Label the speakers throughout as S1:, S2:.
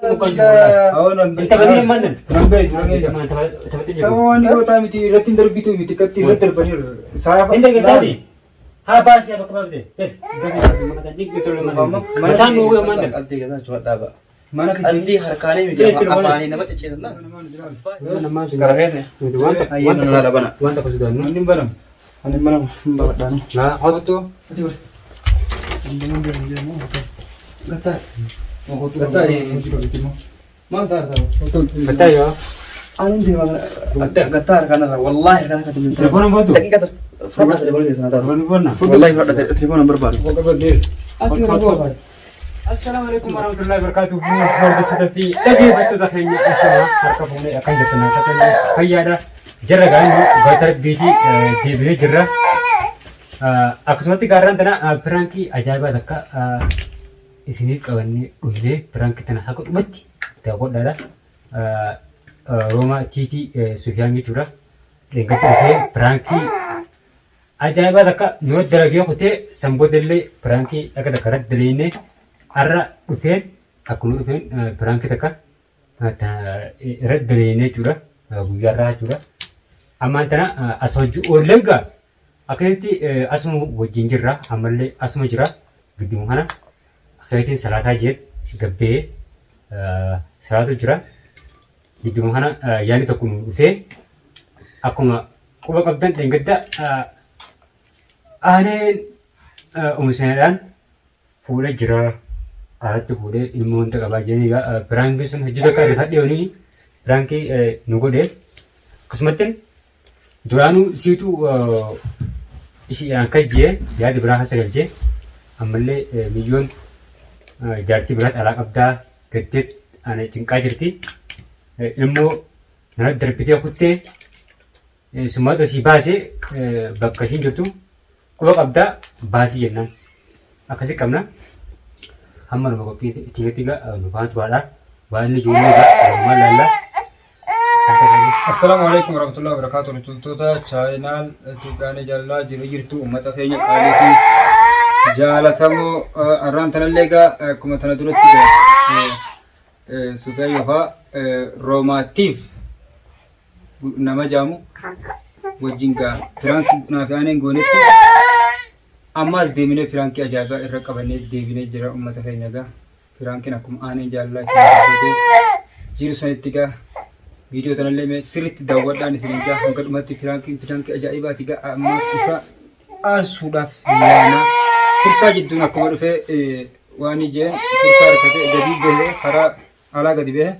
S1: Hin taphatin maal nan?
S2: Nan beektu nan beektu.
S1: Taphatin
S2: Sama waan dhiyoo miti irratti hin darbitu miti xiqqatti irratti darbaniiru. Saafa.
S1: Hin darbe Haa baasii haa bakka baafte. Mataan nu maal nan?
S3: Qalbii keessan achuma dhaaba.
S2: Mana
S3: Qalbii harkaanii miti
S1: Jee, telefoona.
S3: afaanii nama cicciiran.
S1: Waan
S3: Kara keenya. Hayyee mana laala bana.
S1: Waan tokko sodaannu.
S2: Manni hin banamu.
S3: Ani mana hin babadhaanu.
S1: Naa hot
S2: Otoo.
S3: Asii bari. Gattaa. Gattaa. Maal ta'a ta'a?
S1: Gattaa yoo.
S3: Ani deema gattaa harkaan irraa wallaahi harkaan akka deemu.
S1: Telefoona hin baatu?
S3: Daqiiqa tura. Fudhadha telefoona keessan haa taatu.
S1: Telefoona boonna.
S3: Wallaahi fudhadha telefoona hin barbaadu. Ati yeroo barbaadu.
S1: Assalaamu alaikum warahmatullahi wabarakatuh. Hordoftoota fi dhaggeeffattoota keenya ashamaa harka fuunee akkam jirtan akkasumas fayyaadha. Jarra gaa'immoo galata rabbiitii deebinee jirra. Akkasumatti gaarraan tana piraankii ajaa'ibaa takka isiniif qabannee dhufnee piraankii tana haga dhumatti daawwadhaadha. Roomaa Tiitii Sufiyaan jechuudha. Dheengadda dhufee piraankii ajaa'ibaa takka nurratti dalagee kutee san boodallee piraankii akka takka irratti dalagnee har'a dhufeen akkuma dhufeen piraankii takka irratti dalagnee jechuudha guyyaa irraa jechuudha. Ammaan tana as hojii oolleen gaa akkasitti asuma wajjin jirra ammallee asuma jira gidduu kana keetiin salaataa jeen gabbee salaatu jira. Gidduu kana yaadni tokko nu dhufee akkuma quba qabdan dheengadda aaneen umuseenadhaan fuudhee jira. Alatti fuudhee ilmoo hunda qabaa jiranii egaa piraankiin sun hojii takka rifadhee olii piraankii nu godhe. Akkasumatti duraanuu siitu ishiidhaan kajjee yaada biraa keessa galchee ammallee miyyoon jaartii biraa dhalaa qabdaa gaddee ana cinqaa jirti. Ilmoo nama darbitee kuttee Summaatu asii baasee bakka ishiin jirtu quba qabdaa baasii jennaan. Akkasi qabna. Hamma numa qophii itti egaa nu faana turaadha. Waan inni ijoollee egaa walumaan laalla.
S2: Assalaamu alaikum warahmatullahi wabarakatuh. Hordoftoota chaayinaal Itoophiyaanii jaalalaa jiru jirtu uummata keenya qaalii fi jaalatamoo har'aan tanallee egaa akkuma tana duratti Sufee yookaan Roomaatiif nama jaamu wajjin gaa piraankii naaf aaneen goonetti ammaas deebinee piraankii ajaa'ibaa irra qabannee deebinee jira uummata keenya gaa piraankiin akkuma aaneen jaalalaa isin dubbatee jiru sanitti gaa viidiyoo tanallee mee sirriitti daawwadhaan isin gaa hanga dhumatti piraankiin piraankii ajaa'ibaati gaa ammaas isa aarsuudhaaf yaana fursaa jidduun akkuma dhufee waan ijeen fursaa harkatee gadi bahee karaa alaa gadi bahe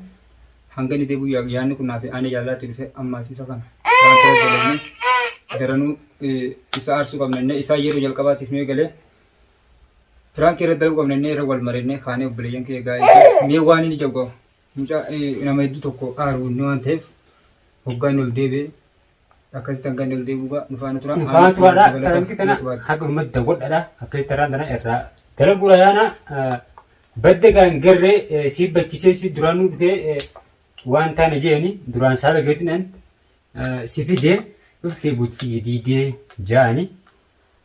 S2: hanga inni deebi'u yaadni kun naaf aanee jaalaatti dhufe ammaas isa kana waan ta'eef dalagnee daranuu isa aarsuu qabna innee isaa yeroo jalqabaatiif nu eegalee piraankii irra dalaguu qabna innee irra wal marinnee kaanee obboleeyyan kee gaa'ee mee waan inni jedhu mucaa nama hedduu tokko aaru inni waan ta'eef hoggaa inni ol deebi'e akkasitti hanga inni ol deebi'u gaa nu faana tura.
S1: Nu faana turaadha. Piraankii tana haga dhumatti daawwadhaadha. Akkasitti taraan tana irraa dalaguudha yaana. Badda gaa hin garree si bakkisee si duraanuu dhufee waan taane jeeni duraan saala geetinaan si fidee dhuftee bultii diidee jaani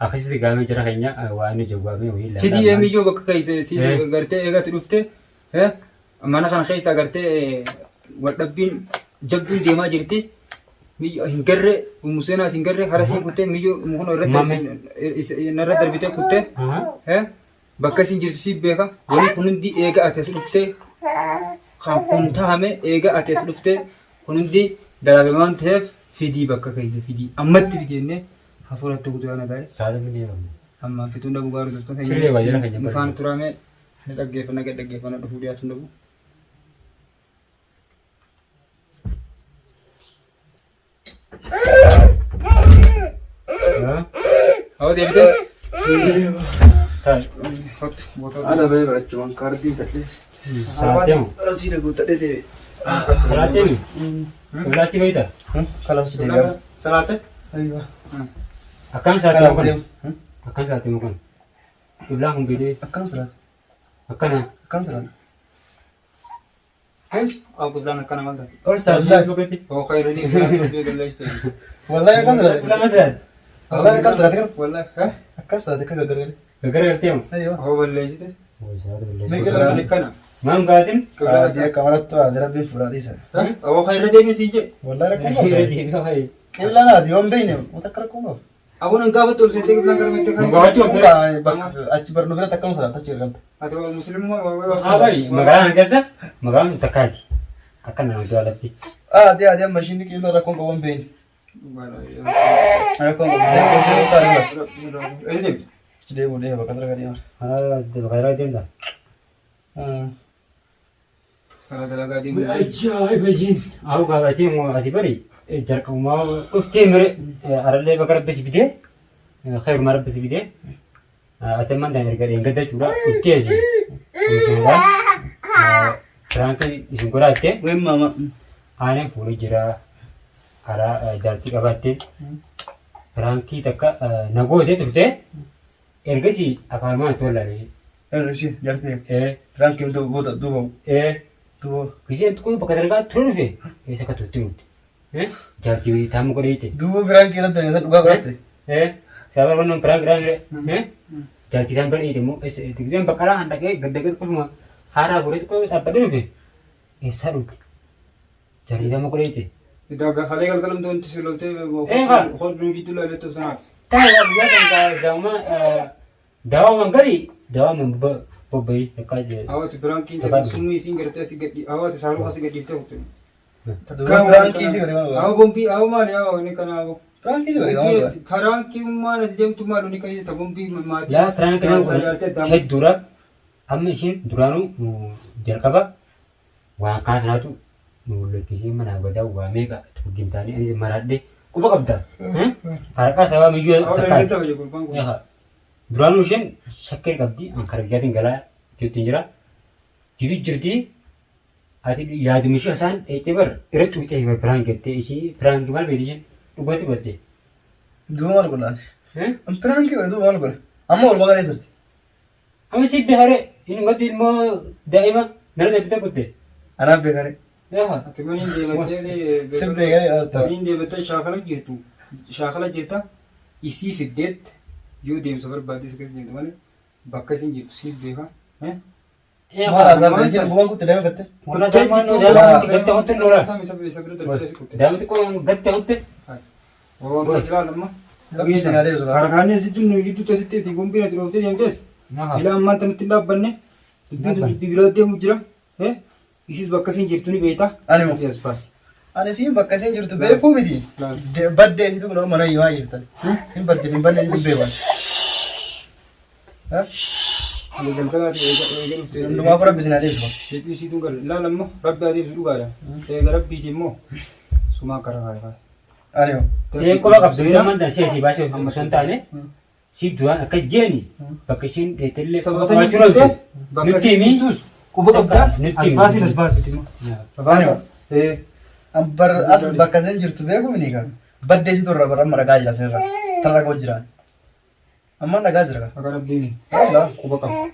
S1: akkasitti gaamee jara keenya waan inni jawwaamee wayii ilaalaa.
S2: Fidii emiyyoo bakka keessa si gartee eegatti dhufte mana kana keessa gartee waldhabbiin jabduun deemaa jirti. Miyyoo hin garree umuseenaas hin garree hara siin kuttee miyyoo kun irratti narra darbitee kuttee. Bakka isin jirtu siif beeka. Wanni kun hundi eega ati as dhuftee kan kun tahame eega ati as dhuftee kun hundi dalagame waan ta'eef fidii bakka keessa fidii ammatti fidi jennee hafuura itti kutuu yaana gaa'e.
S1: Sa'aatiin ni deemame.
S2: Ammaan fituun dhabu gaarii turtan
S1: Siree waa jala keenya
S2: Nu faana turaame ni dhaggeeffanna gad dhaggeeffanna dhufuu dhiyaatu dhabu. Hawwa deebitee?
S1: Taa'e.
S2: Kottu bootoo.
S3: Ala bahee barachuun kaardii bitadhee.
S1: Salaateemu.
S3: Rasiida guuttadhee deebi'e.
S1: Salaateemi. Qiblaa si beekta?
S3: Kalaas deebi'aa.
S2: Salaate?
S3: Aywa.
S1: Akkam salaateemu
S3: Kalaas
S1: kun?
S3: deemu.
S1: Akkam salaateemu kun? Qiblaan kun beekee
S3: Akkam salaata?
S1: akkana.
S3: Akkam salaata?
S2: Abu qiblaan akkana maal taate?
S1: Ol salaateemu bakka
S2: Oo khayradii qiblaan qiblaan
S3: Wallahi akkam salaata?
S1: Qiblaan maal salaate?
S3: Wallahi akkam salaata kana?
S2: Wallahi ha?
S3: Akkam salaata akka gaggargalee?
S1: Gaggara galteemu.
S3: Aywa.
S2: Hoo balleessite? Salaani kana.
S1: Maal gaatin?
S3: Adii akka marattu adii rabbiin fuudhaa dhiisa.
S2: Awwa kan irra deemee siin jedhe.
S3: Wallahi rakkoo qabu.
S1: Irra deebi'aa fa'i.
S3: Qiblaan adii waan beekne wanta akka rakkoo qabu.
S2: Awwa nan gaafattu ol seentee qiblaan gara meettee
S1: Nu
S2: kan.
S1: gaafachuu qabda.
S3: Bakka achi barnu biratti akkam salaata achi ergamta.
S2: Ati musliimummaa.
S1: Haa bari magaalaan keessa magaalaan takkaati. Akka nama jaalatti.
S3: Adii adii amma ishiin qiblaan rakkoon qabu waan beekne. Rakkoon qabu. Deemuu taarimas.
S2: Eessa deemte?
S3: Achi deemuu deema bakka dalagaa deema.
S1: Karaa karaa deemta.
S2: Karaa dalagaa deemuu.
S1: Ajaa'iba jiin. Haa gaafatee moo ati bari jalqabumaa dhuftee mire arallee bakka rabbis fidee khayrumaa rabbis fidee ati ammaan tana erga dheengadda jechuudha dhuftee asii. Komishinaraan firaankii isin godhaattee
S3: Ween maama.
S1: aaneen fuudhee jira karaa jaartii qabaattee firaankii takka na gootee turte ergasii afaanumaan itti wallaalee.
S3: Ergasi jartee.
S1: Ee
S3: Firaankiin duuba duuba
S1: ee
S3: duuba.
S1: Giseen kun bakka dalagaa ture dhufe eessa akka turte dhufte. Jaartii taama godheete.
S3: Duuba firaankii irratti dalagaa dhugaa godhatte.
S1: Sababa wannan piraank irraa mire. Jaartii taama bira dheete immoo giseen bakka alaa handhaqee gaddaqee qofuma haaraa godhee xiqqoo dhaabbadhee dhufe eessaa dhufte. Jaartii taama godheete.
S2: Kalee galgalam doonti si loltee
S1: Eh, haa.
S2: hodhuu jidduu laalettu sanaaf.
S1: Kana waa guyyaa kan taa'ama daawwaman gadi daawwaman bobba'ii takkaa jee.
S2: Hawaati biraankiin keessan summii isiin gartee si gadhi hawaati saaruu asi gadhiiftee kutte.
S3: Duuba firaankii si godhe maal godha?
S2: Hawa bombii hawa maali hawa inni kana hawa.
S3: Firaankii si godhe maal godha?
S2: Firaankii maal ati deemtu maal inni kan ta bombii maatii.
S1: Laa piraank nama
S2: Jaarsaa jaartee
S1: godhan
S2: adda
S1: hedduudha. Amma ishiin duraanuu jalqaba waan kana kanaatu nu mul'achiisee manaaf gadaa waa meeqa wajjin taanee anis maraadhee quba qabda. Faraqaa sabaa miyyuu
S2: Hawa
S1: takkaati.
S2: dandeetta hojii gurbaan kun.
S1: Eegaa. Duraanuu isheen shakkii qabdi an kara biyyaatiin galaa jettu hin jira. Jitu jirti ati yaaduma ishee isaan dheettee bar irra xuuxee bar piraank jettee ishii piraank maal beekti isheen dhugatti batte.
S3: Duuba maal godhaan? Firaankii godhe duuba maal godhe? Amma walumaa galee sirti.
S1: Amma si beekare inni gadi ilmoo daa'ima nara deebitee kutte.
S3: Anaaf beekare.
S1: Eegaa.
S2: Ati maniin deemattee
S3: Sin beekare arta.
S2: Maniin deemattee shaakala jirtu shaakala jirta isii fiddeet yoo deemsa barbaadde si keessa deemtu malee bakka isin jirtu siif beeka.
S3: Maal haasa'aa isin bu'aan kutte daa'ima gatte.
S1: Walaa daa'ima daa'ima gatte hotte lola. Daa'ima xiqqoo gatte hotte.
S3: Rabbi isin haa deebisu.
S2: Harkaanis jidduun nu jidduu tasitti itti gombiin ati dhooftee deemtes. Ilaa ammaan tanatti hin dhaabbanne. Dubbiin tun dubbii biraa deemu jira. Isis bakka isin jirtu ni beekta.
S3: Ani moo?
S2: As baasi.
S3: Ani siin bakka isin jirtu beekuu miti. Baddee isitu kun mana himaa jirtan. Hin badde hin badne isitu beekan.
S2: Ani galgalaati eega eega dhuftee.
S3: Hundumaaf rabbi isin haa deebisu.
S2: Jechuu isiituun gala. Ilaala immoo rabbi haa deebisu dhugaadha. Eega rabbiiti immoo sumaan karaa kaaya kaaya.
S3: Ani moo?
S1: Ee quba qabdu damman dan see si baasee osoo hin taane si duraan akka jeeni bakka isheen dheetellee
S2: Saba
S1: quba
S2: sanii
S1: qabaachuu dhabdu.
S2: fuutee bakka
S1: Nutti
S2: isin
S1: himi.
S2: jirtus quba qabdaa
S1: Nutti
S2: as
S1: himi.
S2: baasi as baasi immoo.
S3: Ani moo?
S2: Ee
S3: Bar as bakka isin jirtu beekuu miti kan. Baddee isitu irra bara amma dhagaa jira isinirra. Tan dhagaa jiraan. Amma dhagaa jira kan.
S2: akka rabbiin
S3: Wallah.
S2: quba qabda.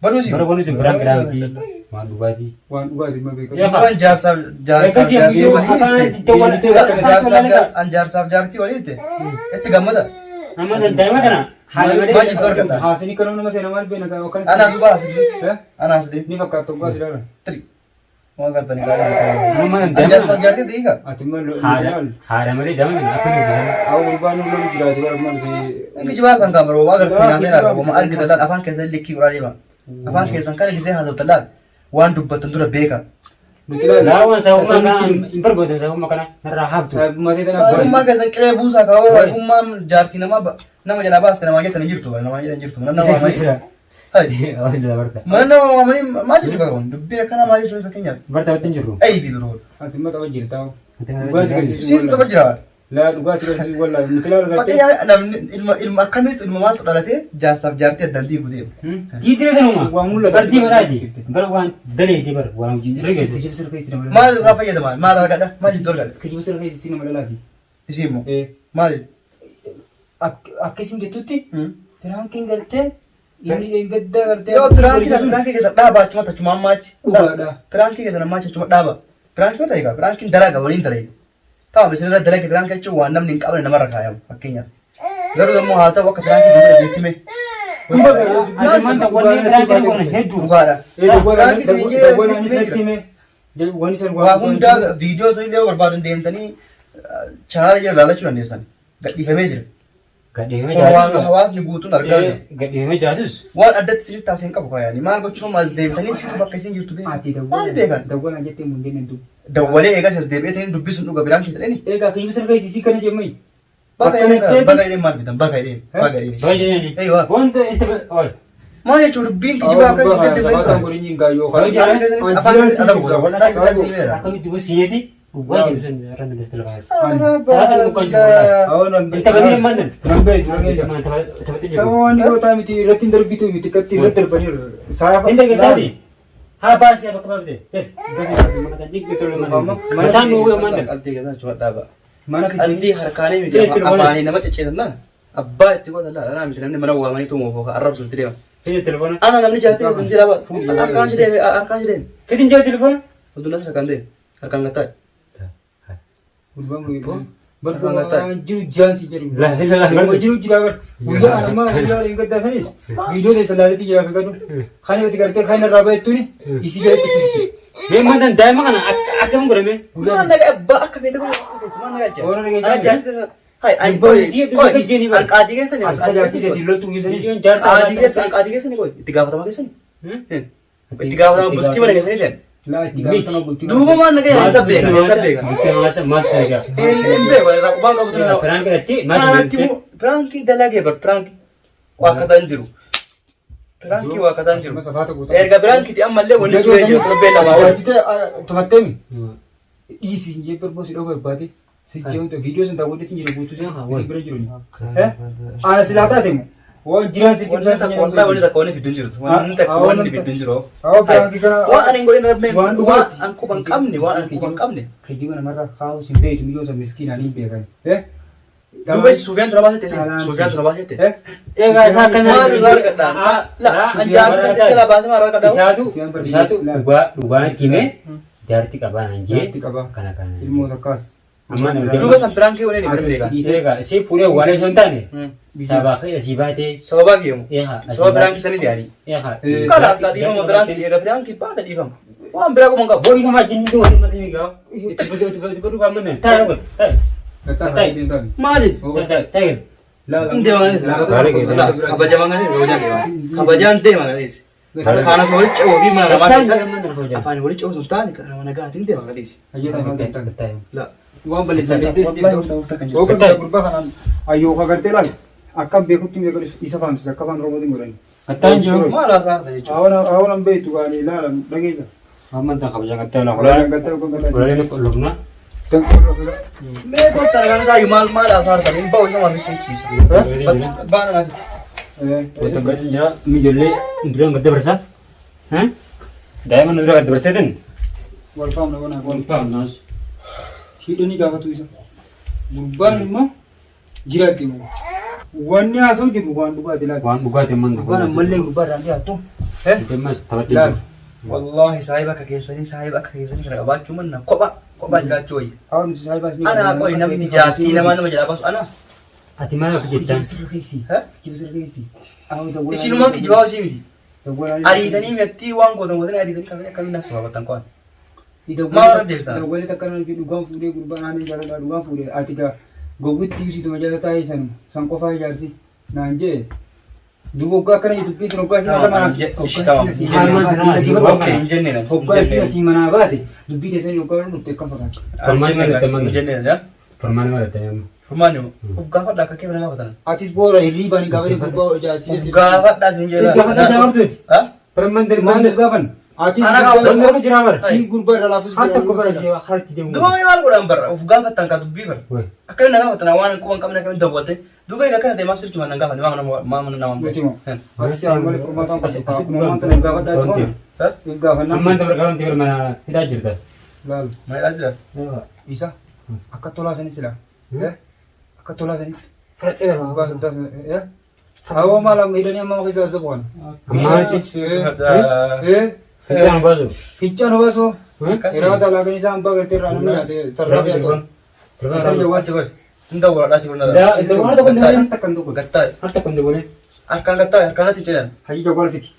S3: Baduu si.
S1: Bara kun isin biraan giraamiti waan dhugaatii.
S2: Waan dhugaati immoo beekamu.
S1: Yaa.
S3: Waan jaarsaaf jaarsaaf
S1: Eegas
S3: jaartii
S1: yoo
S3: walii
S1: afaan
S3: itti.
S1: iddoo wal
S3: Jaarsaaf an jaarsaaf jaartii walii itti. Itti gammada.
S1: Amma daa'ima kana haala malee.
S3: Maal jiddu argata?
S2: Haasini kan nama seena maal beena kan akkan
S3: Ana duuba as deem.
S2: Eh?
S3: Ana as deem.
S2: Ni fakkaata oggaa si ilaalan.
S3: Tiri. Waan gartanii gaarii.
S1: Amma
S3: An
S1: daa'ima
S3: jaarsaaf jaartii ta'ii
S2: Ati maal
S1: haadha
S2: ilaal.
S1: haadha malee daa'ima kana akka jiru.
S2: Haa gurbaan nu lolu jiraatu bara maal ta'e.
S3: Inni jibaa kan kaamara waa gartanii naasee laala. Wama argita laal afaan keessan likkii uraa deema. Afaan keessan kana gisee haasoftan laal. Waan dubbattan dura beeka.
S2: Nuti ilaal.
S1: Laawwan sababuma kana hin barbaadan sababuma kana narraa haftu.
S2: Saayibummaa ta'e tanaaf
S3: Saayibummaa keessan qilee buusaa kaawwa saayibummaan jaartii namaa nama jalaa baaste namaa jettan hin jirtu. Namaa jedhan jirtu. Mana nama waamanii. Hai. Mana nama waamanii maal jechuu qabu? Dubbii akkanaa maal jechuun fakkeenyaaf.
S1: Barta watti hin jirru.
S3: Aybi biroo.
S2: Ati immoo tapha jirta. Dhugaa si garsiisu.
S3: Siitu tapha jira.
S2: Laa dhugaa si garsiisu wallaahi nuti ilaal gartee.
S3: Fakkeenyaaf namni ilma ilma akkamitti ilma maaltu dhalatee jaarsaaf jaartii addaan diiguu deema.
S1: Diidire kanuma.
S2: Waan mul'atu.
S1: Bardii badhaati. Bar waan daleedee bar waan hojii irra geesse.
S2: Kijiba sirra keessi nama
S3: Maal irraa fayyadama? Maal argadha? Maal jidduu argadha?
S2: Kijiba sirra keessi nama dhalaati.
S3: Isii immoo
S2: Eh.
S3: maali?
S2: Akka isin jettutti piraankiin galtee inni dheengaddaa gartee.
S3: Yoo piraankii kana piraankii keessa dhaaba achuma achuma ammaa achi.
S2: Dhugaadha.
S3: Piraankii keessa ammaa achi achuma dhaaba. Piraankii yoo ta'e egaa piraankiin dalaga waliin dalaga. Ta'u isin irra dalage piraankii jechuun waan namni hin qabne namarra kaayamu fakkeenyaaf. Garuu immoo haa ta'u akka piraankii isin bira isinitti hime.
S1: Ati manta wanni piraankiin kun hedduu.
S3: Dhugaadha. Piraankiin isin jira. Waa hundaa viidiyoo sun illee barbaadan deemtanii chaanaala jira ilaalachuu dandeessan. Gadhiifamee jira.
S1: Gadhiifamee
S3: Kun waan
S1: jiraatus.
S3: hawaasni guutuun argaa jiru.
S1: Gadhiifamee jiraatus.
S3: Waan addatti sirriitti taasisan qabu kaayanii maal gochuun as deemtanii situ bakka isin jirtu beekan.
S2: Ati
S3: Maal beekan?
S2: dawwalaan jettee mun jenneen duuba.
S3: Dawwalee eegas as deebi'ee dubbisuun dhuga biraan keessa dheni.
S2: Egaa kiyyuu sirra isii kana jemmai.
S3: Baga
S2: Akkana
S3: jedheen
S2: jettee-
S3: baga jedheen maal bitan baga jedheen baga jedheen.
S1: Baga jedheen.
S3: Eeywa.
S1: Wanta inta ol.
S3: Maal jechuun dubbiin kijibaa akka isin
S2: Sabaataan
S3: deddeebi'an.
S2: godhin gaayoo
S1: Baga jedheen.
S3: Afaan keessatti adabu godha. Wallaahi wallaahi isin himeera.
S1: Akkamitti gosi dhugaa jiru sun irra na besta lafaas.
S2: Sababa waan dhiyoo miti irratti hin darbitu miti akkatti irratti darbaniiru.
S1: Hin darbisaati. Haa baasii akka baafte. Mataan nu uwwee maal
S3: Qalbii keessan achuma dhaaba.
S2: Mana
S3: Qalbii harkaanii miti afaanii nama ciccitan lan. Abbaa itti gootan laala anaa miti namni mana waamanii tumuuf yookaan arrabsuuf itti deema.
S1: Fidi telefoona.
S3: Ana namni jaartii keessan jira baatu. Harkaan si deeme harkaan si deeme.
S1: Fidi njaa telefoona.
S3: Abdullahi harkaan deeme harkaan gattaa'e.
S2: Jiru jaansi jedhu. Jiru jira bar. Guyyaa ammaa guyyaa hin gaddaa sanis viidiyoo teessa laaletti jira fi gadu. Kan itti gartee kan irraa bahettuni isii jalatti ittiste.
S1: Mee mandan daa'ima kana akkam godhame?
S3: Maal nagaa abbaa akka feete godhu akka feete maal nagaa jira.
S2: Oona dhageessaa
S3: Ana jaartii hai an
S2: Dubbaa
S3: qoy
S1: isii
S3: qoy
S1: dubbaa jeenii
S3: an qaadii keessani an
S2: Akka
S3: qaadii
S2: jaartii
S3: keessani
S2: teetii loltu guyyaa sanis.
S3: qaadii keessa an qaadii keessani qoy itti gaafatama keessani itti gaafatama bultii mana keessanii leen
S2: Laa itti gaafatama bultii.
S3: duuba maal nagaa eessa beekan eessa beekan
S1: Maaltu egaa?
S3: hin beekan irraa qubaan qabu tura
S1: Piraan godhattee maal
S3: Piraanki moo piraankii dalagee bar piraankii waa kataan jiru. Piraankii waa kataan jiru. Erga piraankiiti ammallee wanni turee jiru torbee lamaa ol.
S2: Tumatteemi dhiisi hin jee barboo si dhoo barbaade si jeemte viidiyoo sun daawwadheetiin jiru guutuu si bira jiru. Ana silaa taate moo waan jiraan si
S3: Wanni takka wallahi wanni takka wanni fidduun jirtu. Wanni takka wanni fidduun jiru.
S2: Haa piraankii kana
S3: Waan ani hin godhin rabbeen
S2: Waan
S3: waan
S2: dhugaati.
S3: an quba hin qabne waan an quba hin qabne.
S2: Kijiba namarraa kaa'us hin beektu miyyoo san miskiinaan hin beekan.
S3: Duuba Suufiyaan tura baasette isin. Suufiyaan tura baasette.
S1: Egaa isaa akkana.
S3: Maal irraa argadha? La an jaartii ta'e sila baasee maal argadha?
S1: Isaatu isaatu dhugaa dhugaan itti himee jaartii qabaa naan jee
S2: Jaartii qabaa.
S1: kana kana.
S2: Ilmoo takkaas.
S1: Amma nama
S3: Duuba san piraankii waliin hin beekan.
S1: Egaa isii fuudhee waan osoo hin taane sabaa kee asii baatee.
S3: Sababaa kiyyamu.
S1: Eegaa
S3: Sababa piraankii sanii yaani.
S1: Eegaa.
S3: Kalaas kaa dhiifama piraankii eega piraankii baata dhiifama. Waan biraa quba hin qabu.
S1: Boori kamaa jinni tu waliin matii migaa. Itti butu itti butu dhugaa mana. Taa'e dhugaa. Taa'e.
S3: Maali?
S1: Taa'e. Taa'e.
S3: Hin deeman anis. Kabajaman anis kabajaan deema. Kabajaan deeman anis. Kanas walitti ce'uu fi mana namaa keessatti afaan walitti ce'uu sun taane kan nama nagaatiin deeman anis. La.
S2: Waan balleessan balleessan gurbaa kanaan ayyoo ka gartee laal akkam beekutti beekan isa faamsisa akka afaan oromootiin godhani.
S1: Kattaan jiru.
S3: Maal haasaa harta jechuudha.
S2: Hawan an beektu gaanii ilaalan dhageessa.
S1: Amma tan kabajaan kattaa laa.
S2: Kabajaan kattaa kun kattaa.
S1: Ulaaleen qullubna.
S3: Mee kottaa kan isaa maal maal haasaa harta hin ba'u isa waan sichiisa. Baana naafiti.
S1: Wanta gadi jira mijoollee duraan gad dabarsa. Daa'ima nu dura gad dabarseetin.
S2: Wal faamna wanaa.
S1: Wal faamnaas.
S2: Hidhanii gaafatu isa. Gurbaan immoo jiraatti immoo. Wanni haasa'u jiru waan dhugaati laata.
S1: Waan dhugaatii amman
S2: Gurbaan ammallee gurbaa irraan dhiyaattu.
S1: Ammas taphachuu
S2: Laal.
S1: jiru.
S3: Wallaahi saahiba akka keessanii saahiba akka keessanii kana qabaachuu manna kopha kophaa jiraachuu wayya.
S2: Haa nuti saahiba isin
S3: Ana qoy namni jaartii namaa nama jalaa baasu ana.
S1: Ati maal akka jettan?
S2: Kijiba sirra keessi. Kijiba sirra keessi.
S3: Isinumaan kijibaa osii miti. Ariitanii mi'attii waan gootan gootanii ariitanii kaasanii akkamiin as sababattan qo'an. Maal warra deebisan?
S2: Dawwalee takka nama dhugaan fuudhee gurbaan aannan jaaladhaa dhugaan fuudhee ati gaa gowwitti ibsituma jala taa'ee san san qofaa ijaarsi naan jee duuba hoggaa akkana jettu dubbiin tun hoggaa isin akka manaa
S3: Okay, hin jenne nan.
S2: hoggaa isin asii manaa baate dubbii teessanii hoggaa dhufte akkam fakkaata.
S1: Furmaanni maal jettee
S3: Hin jenne nan.
S1: Furmaanni maal jettee amma?
S3: Furmaanni of gaafadha akka kee mana gaafatan.
S2: Atis boora hirriibaan hin gaafatin gurbaa ijaarsi.
S3: Of gaafadha sin jedha.
S1: Gaafadha jaabartuuti.
S3: Ha?
S1: Furmaan
S2: Maal gaafan? Atis
S3: Ana gaafadha.
S1: Wantoota jiraa bara.
S2: si gurbaa irraa laafis.
S1: Har tokko bara ishee harki deemu.
S3: Duuba maal godhan barra of gaafattan ka dubbii barra.
S1: Wai.
S3: Akka inni na gaafatan waan quba hin qabne akkamiin dawwatte duuba egaa akkana deemaaf sirriitti na gaafatan maama nama nama
S2: Nuti moo? Asii malee furmaataan qabu. Akkuma wanta nu gaafadhaa itti
S1: Wanti.
S2: goona. Gaafannaa.
S1: Ammaan dabra qaban tibir mana hidhaa jirta.
S2: Laal.
S3: Maal jira?
S2: Isa akka tolaa sanis laa. Akka tolaa sanis.
S1: Fudhattee lafa.
S2: Gurbaa sun taasisan. Hawwa maal amma hidhanii amma keessa as bu'an.
S1: Ammaatti. Fincaan baasu.
S2: Fincaan baasoo. Yeroo talaakan isaa hambaa galtee irraa namni nyaate tarraa fi haa ta'u.
S1: Telefon.
S3: Achi godhe. Hin dawwaladhaa si godhana.
S1: Daa itti waan tokko hin dabalin.
S2: Takka hin tokko.
S3: Gattaa'e.
S1: Har tokko hin dabalin.
S3: Harkaan gattaa'e harkaan natti celan.
S2: Hajji jawwaala fiti.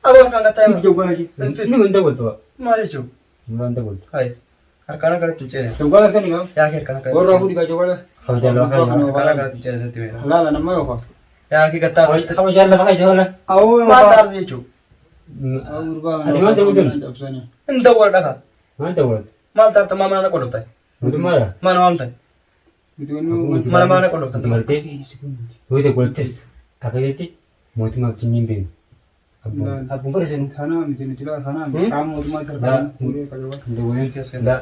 S3: Aboo harkaan gattaa'e.
S2: Fiti jawwaala hajji.
S3: Hin fidu.
S1: Inni hin dabaltu.
S3: Maal jechuun?
S1: Inni hin dabaltu.
S3: Hayi. Harkaan akkanatti hin celan.
S2: Jawwaala sani gaa.
S3: Yaa kee harkaan akkanatti.
S2: Warra fuudhi gaa jawwaala.
S1: Kabajaan lafa kaayee.
S3: Harkaan akkanatti hin celan sitti meera.
S2: Laala nama yoo faa.
S3: Yaa kee gattaa'e.
S1: Kabajaan lafa kaayee jawwaala.
S2: Awoo
S3: Maal taate jechuun?
S1: Ati maal dabaltu?
S3: Hin dawwaladhaa kaa.
S1: Maal dabaltu?
S3: Maal taate maa mana qoloftan?
S1: Mootummaadha.
S3: Mana waamtan? Mana mana qoloftan?
S1: Martee yoo dabaltes akkasitti mootummaaf jinniin beenu. Abbuun fedha senu.
S2: Tanaa miti nuti laa tanaa miti qaama mootummaa sarkaan fuudhee qajeelaa.
S1: Daa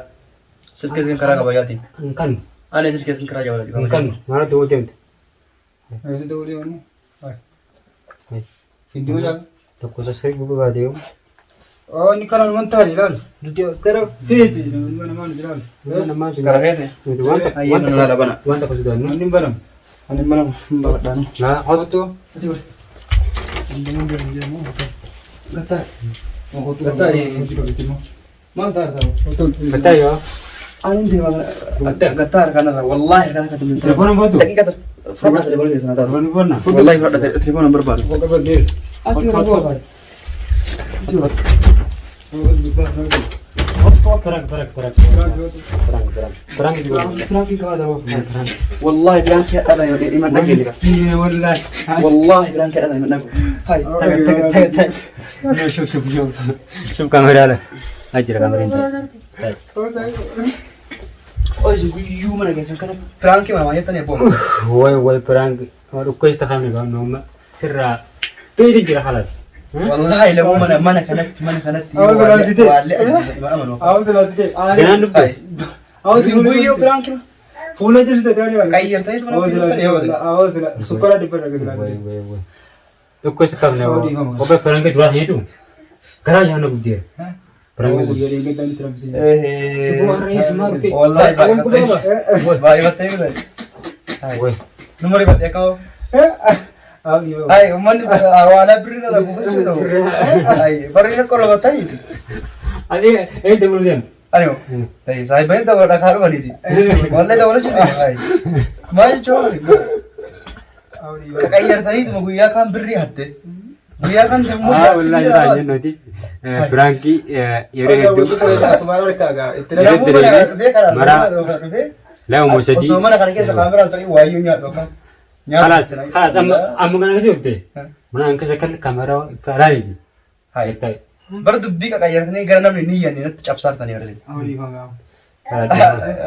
S3: Silkii isin karaa kabajaati.
S1: hin kannu
S3: Ani silkii isin karaa
S1: hin
S3: jabaati.
S1: kannu maal dabaltu deemte.
S2: Eessa dabalee wanni? Sinti ma jaal?
S1: Tokko sassaabii bu'uu baatee yoo.
S2: Inni kana numan taane ilaal. Nuti as gara feeti nama namaa nuti ilaal.
S3: Karaa feete?
S1: Waan
S3: Ayyee mana laala bana.
S1: Waan tokko sodaannu.
S2: Manni hin banamu.
S3: Ani mana hin baladhaanu.
S1: Naa
S2: Otoo.
S3: Asii godhe. Gattaa'e. Gattaa'e. Maal taate ta'u?
S1: Gattaa'e yoo.
S3: Ani deema gattaa'e harkaan irraa wallaahi harkaan akka tumtu.
S1: Telefoona baatu.
S3: Daqiiqa fudhadhaa telefoona keessan haa taatu.
S1: Telefoona boonna.
S3: Wallaahi fudhadhaa telefoona hin barbaadu. Ati yeroo bu'aa
S1: Prank prank prank. Prank prank. Prank si godhu.
S3: Piraankii qabaa ta'u. Wallaahi piraankii hadhaa yoo himan dhageenya.
S1: Miskiina wallaahi.
S3: Wallaahi piraankii hadhaa himan dhagu. Hayi.
S1: Taga taga taga taga. Shuf shuf shuf. Shuf kaameraa la. Ajira kaameraan ta'e.
S3: Qoy isin guyyuu mana keessan kana piraankii mana waan jettanii abbooma.
S1: Way way prank. Dhukkoo isa tafaamne baafnu amma sirraa beekti jira halas.
S3: Wallaahi lamoo mana mana kanatti mana kanatti
S2: Awwa solaasite.
S3: waallee ajjeesan ima amanu.
S2: Awwa solaasite.
S1: Ganaan dhufte.
S2: Awwa
S3: Isin guyyuu piraankii
S2: Fuula jirtu ta'ee wal.
S3: qayyartanii mana
S2: Awwa
S3: keessan yoo
S2: solaasite. Awwa solaasite. Sukkara dhibba dhaga
S1: Way
S2: solaasite.
S1: way way. Dhukkoo isa tafaamne.
S2: Oh, dhiifama.
S1: Kophee prank duraa hiitu. Garaa jahanna guddeera. Prank.
S2: Guyyaa deeggartaan itti ramsee.
S3: Wallaahi baay'ee battee
S1: Way.
S3: Numa rifadhe akka
S2: Awwa dhiifama.
S3: Ay, uummanni hawaalaa birrii irra buufachuu ta'u. Ay, barri irra qolobataniiti.
S1: Ati ee dabaluu deemte.
S3: Ani ta'e saayibaan dabala dhakaa dhufaniiti. Wallee dabalachuu ta'e. Ay, maal jechuun
S2: Awwa dhiifama.
S3: qaqayyartaniituma guyyaa kaan birrii hatte. Guyyaa kaan dammoo
S1: Ah, wallahi jira jennuti. Piraankii yeroo hedduu
S2: Asumaan harkaa gaa itti
S1: Yeroo
S3: Namuu mana kana dhufee kanaan
S1: Mara-
S3: dhufee dhufee
S1: lama sadii.
S3: osoo mana kana keessa kaameraan ta'e waayyuu nyaadhu akka.
S1: Khalas, khalas amma amma kana keessa dhufte. Mana keessa kan kaameraa faraayiti.
S3: Hai. Bara dubbii qaqayyartanii gara namni ni yanni natti cabsaartanii barsiisa.
S2: Awwa dhiifama.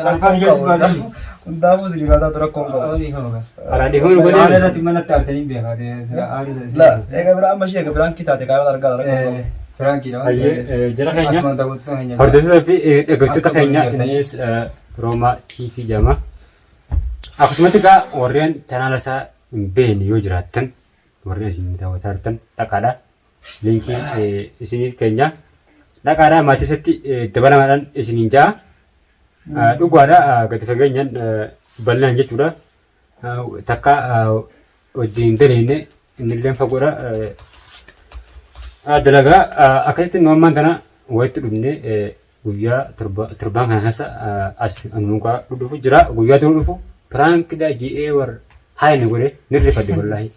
S3: Rakkoon qabu. Hundaafuu isin irraa taatu rakkoon qabu.
S2: Awwa dhiifama.
S1: Karaa dhiifama nu
S2: Haala
S1: godhee.
S2: irratti manatti aartanii beekaa.
S3: La, egaa bira amma ishee egaa biraan kitaate kaayota argaa rakkoon qabu.
S2: Firaankiidha.
S1: Hayyee jara keenya
S2: Asumaan daawwattoota keenya.
S1: hordoftoota fi dhaggeeffattoota keenya innis Roomaa TV jedhama. Akkasumatti egaa warreen chaanaala isaa hin beekne yoo jiraattan warreen isin daawwataa jirtan dhaqaadha. Liinkii isiniif keenya dhaqaadha maatii isaatti dabalamaadhaan isiniin ja'a. Dhugaadha gadi fageenyaan bal'inaan jechuudha. Takka wajjin hin daleenne innillee fagoodha. Dalagaa akkasitti nu ammaan tana walitti dhufne guyyaa torbaan kana keessa as nuukaa dhufu jira. Guyyaa tokko dhufu piraankidha ji'ee warra haaya ni godhe ni rifadhe wallaahi.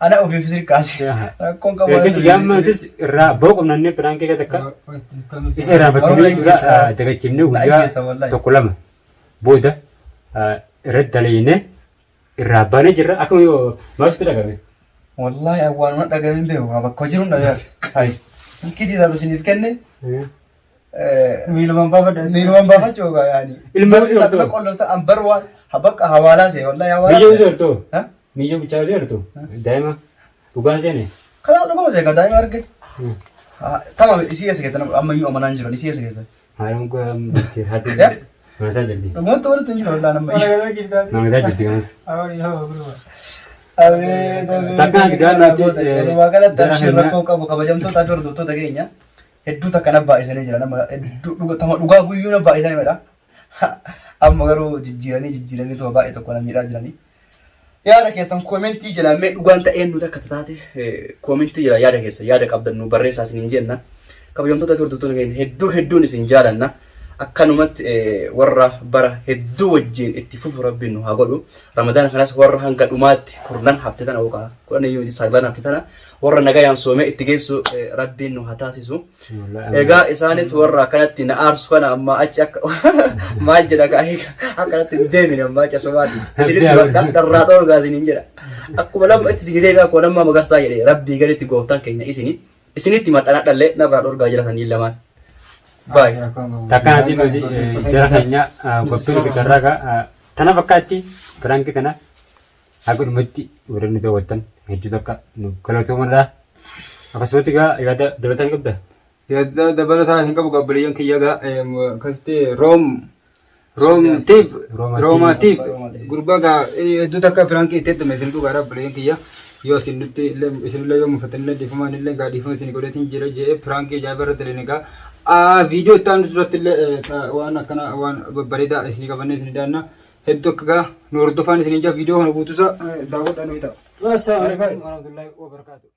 S3: Ana ofiif sirkaase. Rakkoon qabu.
S1: Ergasii gaamma nutis irraa ba'uu qabnannee piraankii akka takka isa irraanfattanii jechuudha dagachiifnee guyyaa tokko lama booda irratti dalaginee irraa baanee jirra akkuma yoo maaltu dhagame.
S3: Wallaahi awwaan dhagame hin beeku bakka jiru hin dhabe. Hayi. Silkii taatu isiniif kenne.
S2: Miilumaan baafadha.
S3: Miilumaan baafachuu gaa yaani.
S1: Ilma
S3: Barri
S1: gosa
S3: taatu
S1: hortoo.
S3: qollofta an bar waan bakka hawaalaa see wallaahi hawaalaa.
S1: Miyyoo
S3: see.
S1: bisa hortoo.
S3: Ha?
S1: Miyyoo bichaa bisa hortoo. Daa'ima dhugaan seene.
S3: Karaa dhuguma see daa'ima arge. Tama isii eessa keessan ammayyuu amanaan jiran isii eessa keessan.
S1: Haadha muka haati mana isaa jirti.
S3: Dhugumatti walitti hin jiru wallaahi ammayyuu.
S1: Mana isaa jirti kanas.
S2: Awwa dhiifama gurba.
S3: Abeet abeet.
S1: Takka ati gaannaatti,
S3: Walumaa galatti
S1: jara
S3: abshir
S1: keenya-
S3: rakkoo qabu kabajamtoota fi hordoftoota keenya hedduu takka na baay'isanii jiran amma hedduu dhuga tama dhugaa guyyuu na baay'isanii madha. Amma garuu jijjiiranii jijjiiranii tuma baay'ee tokko na miidhaa jiranii. Yaada keessan koomentii jala mee dhugaan ta'een nuti akka taate koomentii jala yaada keessan yaada qabdan nu barreessaa isiniin jenna. Kabajamtoota fi hordoftoota keenya hedduu hedduun isin jaalanna. Akkanumatti warra bara hedduu wajjin itti fufu Rabbiin nu haa godhu. Ramadaana kanas warra hanga dhumaatti kurnan hafte tana yookaan kudhan iyyuu saglan hafte tana warra nagayaan soomee itti geessu Rabbiin nu haa taasisu. Egaa isaanis warra akkanatti na aarsu kana amma achi akka maal jedha kaa akkanatti hin deemine amma achi asumaati. Isinitti bakka dharraa dhoorgaa isiniin jedha. Akkuma lamma itti isinii deebi'a akkuma lammaa magarsaa jedhe Rabbii gaditti gooftaan keenya isini isinitti maxxana dhallee narraa dhoorgaa jira saniin lamaan. Baay.
S1: Takkanaatiin nuti jara keenya qophii bitarraa kaa tana fakkaatti piraanki tana haga dhumatti warri nu daawwattan hedduu takka nu galatoomadha. Akkasumatti egaa yaada dabalataa ni qabda?
S2: Yaada dabalataa hin qabu obboleeyyan kiyya egaa akkasitti room roomtiif roomaatiif gurbaa gaa hedduu takka piraankii itti heddume isin dhugaadha obboleeyyan kiyya yoo isin nutti illee isinillee yoo mufattan illee dhiifamaan illee gaa dhiifama isin godheetiin jira jedhee piraankii ajaa'iba irra daleen egaa viidiyoo itti aanu duratti illee waan akkana waan babbareedaa isin qabannee isin daanna hedduu akka gaa nu hordofaan isin ijaa viidiyoo kana guutuusaa daawwadhaa nu ta'a.
S1: Assalamu alaikum warahmatullahi wabarakatuh.